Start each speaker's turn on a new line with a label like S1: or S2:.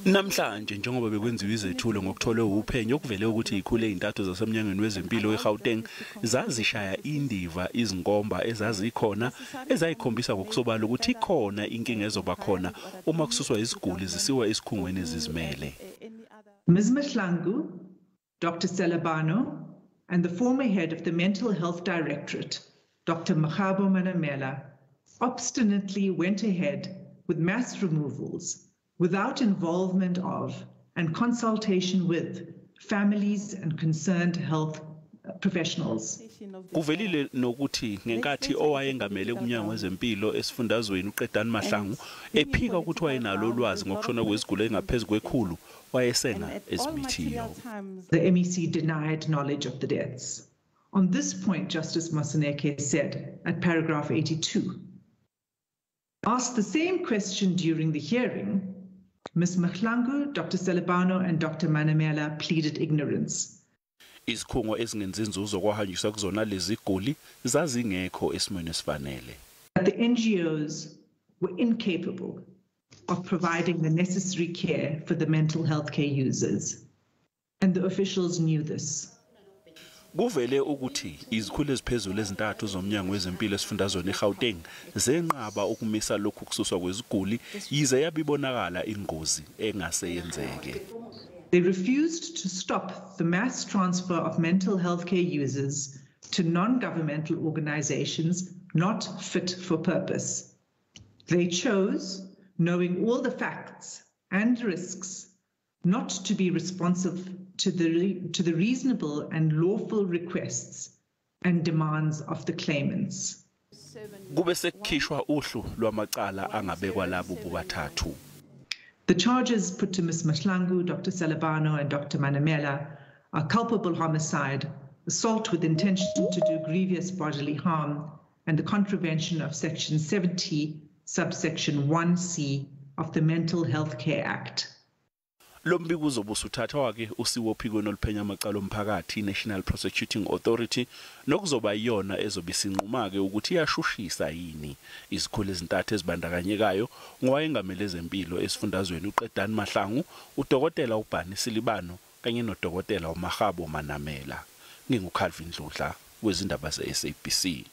S1: Namhlanje njengoba bekwenziwa izethulo ngokutholwe uphenyo, okuvele ukuthi izikhulu ezintathu zasemnyangweni wezempilo eGauteng zazishaya indiva izinkomba ezazikhona ezayikhombisa ngokusobala ukuthi ikhona inkinga ezoba khona uma kususwa iziguli zisiwa esikhungweni ezizimele.
S2: Ms. Mahlangu, Dr. Selebano, and the former head of the Mental Health Directorate, Dr. Makgabo Manamela, obstinately went ahead with mass removals without involvement of and consultation with families and concerned health professionals.
S1: Kuvelile nokuthi ngenkathi owayengamele umnyango wezempilo esifundazweni uQedani Mahlangu ephika ukuthi wayenalo ulwazi ngokushona kweziguli engaphezu kwekhulu, wayesenga ezimithiyo.
S2: The MEC denied knowledge of the deaths. On this point, Justice Moseneke said at paragraph 82, asked the same question during the hearing, Ms. Mahlangu, Dr. Selebano, and Dr. Manamela pleaded ignorance.
S1: Izikhungo ezingenzi inzuzo kwahanjiswa kuzona lezi guli zazingekho esimweni esifanele.
S2: That the NGOs were incapable of providing the necessary care for the mental health care users, and the officials knew this.
S1: Kuvele ukuthi izikhulu eziphezulu ezintathu zomnyango wezempilo esifundazweni eGauteng zenqaba ukumisa lokhu kususwa kweziguli yize yabibonakala ingozi engase yenzeke.
S2: They refused to stop the mass transfer of mental health care users to non-governmental organizations not fit for purpose. They chose, knowing all the facts and risks, not to be responsive to the reasonable and lawful requests and demands of the claimants.
S1: Kube sekukhishwa uhlu lwamacala angabekwa labo bobathathu.
S2: The charges put to Ms. Mahlangu, Dr. Selebano, and Dr. Manamela are culpable homicide, assault with intention to do grievous bodily harm, and the contravention of Section 70, subsection 1C of the Mental Health Care Act.
S1: Lo mbiko uzobe usuthathwa-ke usiwe ophikweni oluphenya amacala omphakathi, i-National Prosecuting Authority, nokuzoba iyona ezobe isinquma-ke ukuthi iyashushisa yini izikhulu ezintathu ezibandakanyekayo, ngowayengamele ezempilo esifundazweni uQedani Mahlangu, udokotela uBhani Silibano kanye nodokotela uMakgabo Manamela. NginguCalvin Dludla wezindaba ze-SABC.